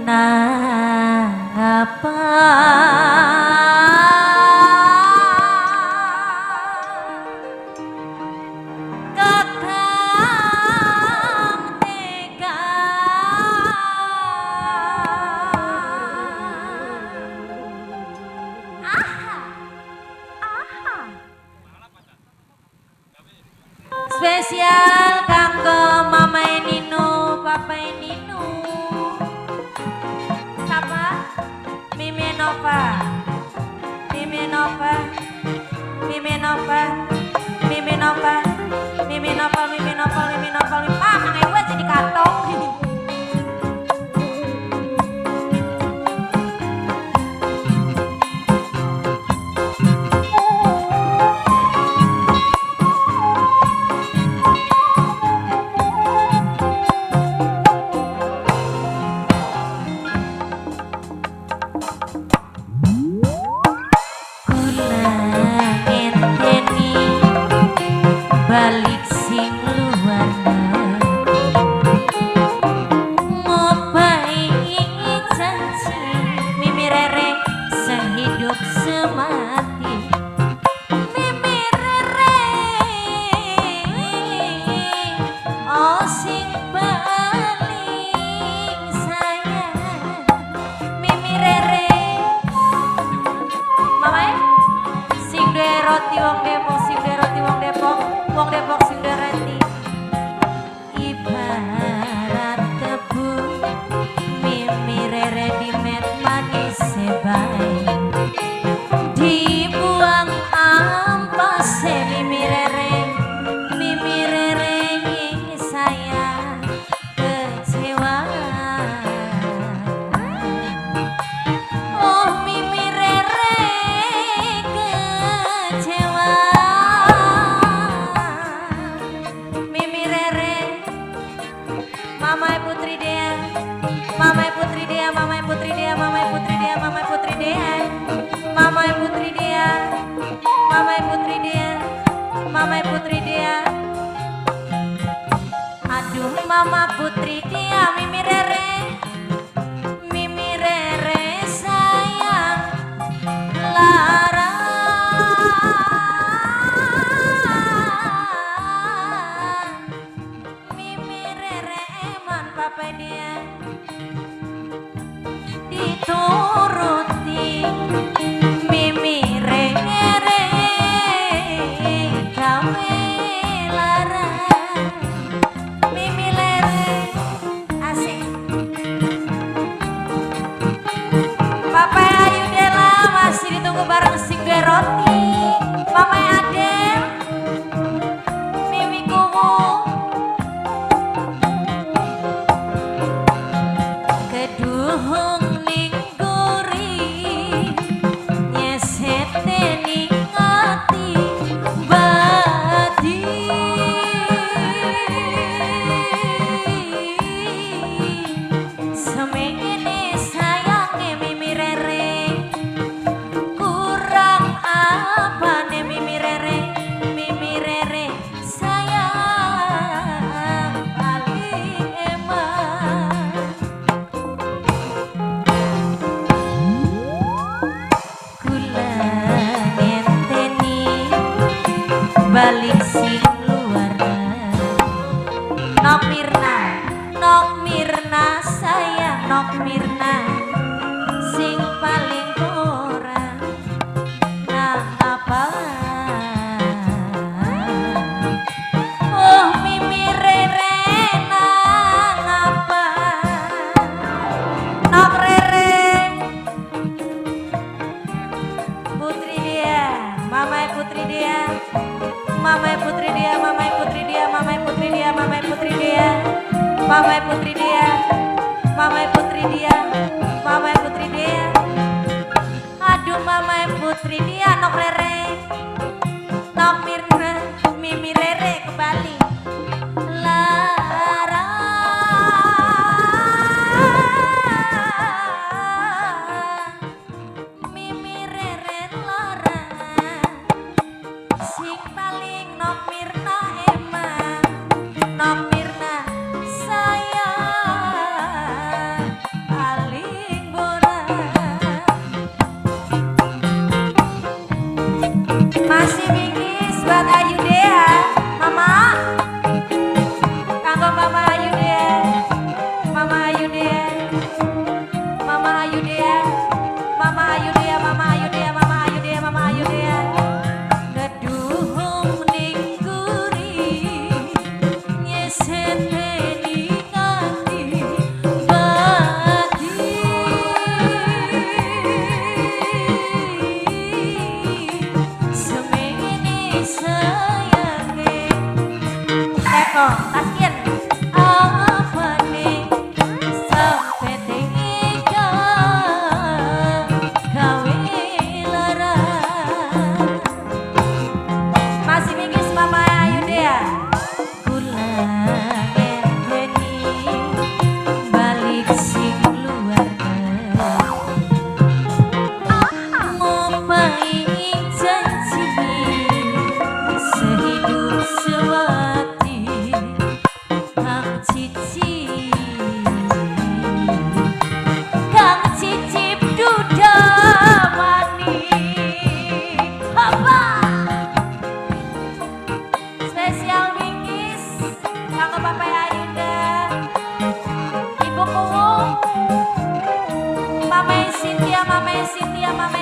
Nangapa kakang tega aha aha spesial kanggo Mama Nino, Papa Nino. Siapa? Mimi Nova. Mimi Nova. Mimi Nova. Mimi Nova. Mimi Nova, Mimi Nova, Mimi Nova. Ah, mangai gue jadi kantong. Kula ngenteni balik sing luar ngopai janji Mimi Rere sehidup semati Mimi Rere oh sing paling sayang Mimi Rere Mamae sing duwe roti wong Depok, sing duwe roti wong Depok, wong Depok sing duwe roti. Ibarat tebu Mimi Rere dimet manis bae. Dibuang ampase Mimi Rere, Mimi Rere saya kecewa. Oh Mimi Rere kecewa. Mimi Rere, Mama Putri Dea, Mama Putri Dea, Mama Putri Dea, Mama Putri Dea, Mama Putri Dea, Mama Putri Dea, Mama Putri Dea, Mama Putri Dea. Aduh Mama Putri Dea, Mimi Rere, Mimi Rere sayang lara. Mimi Rere eman papa dia dituruti Mimi Rere gawe lara. Mimi Rere asik. Papa Ayu Dela masih ditunggu bareng sing duwe roti. Mama Adel, Mimi Kuwu. Keduhung ning guri nyesete ning ati bati. Semene sayange Mimi Rere, kurang apa ne Mimi Rere, Mimi Rere sayang paling eman. Kula ngenteni balik sing luar. Nok Mirna, Nok Mirna sayang Nok Mirna sing paling kurang nang apa. Oh Mimi Rere nang apa. Nok Rere Putri Dea, Mama Putri Dea, Mama Putri Dea, Mama Putri Dea, Mama Putri Dea, Mama Putri Dea, Mama Putri Dea, Mama Putri Dea, Mama Putri Dea. Aduh Mama Putri Dea, Nok Rere, Nok Mirna, Mimi Rere kembali. Lara. Mimi Rere lara. Sing paling Nok Mirna emang, Nok Mirna sayang paling Dia, Mama.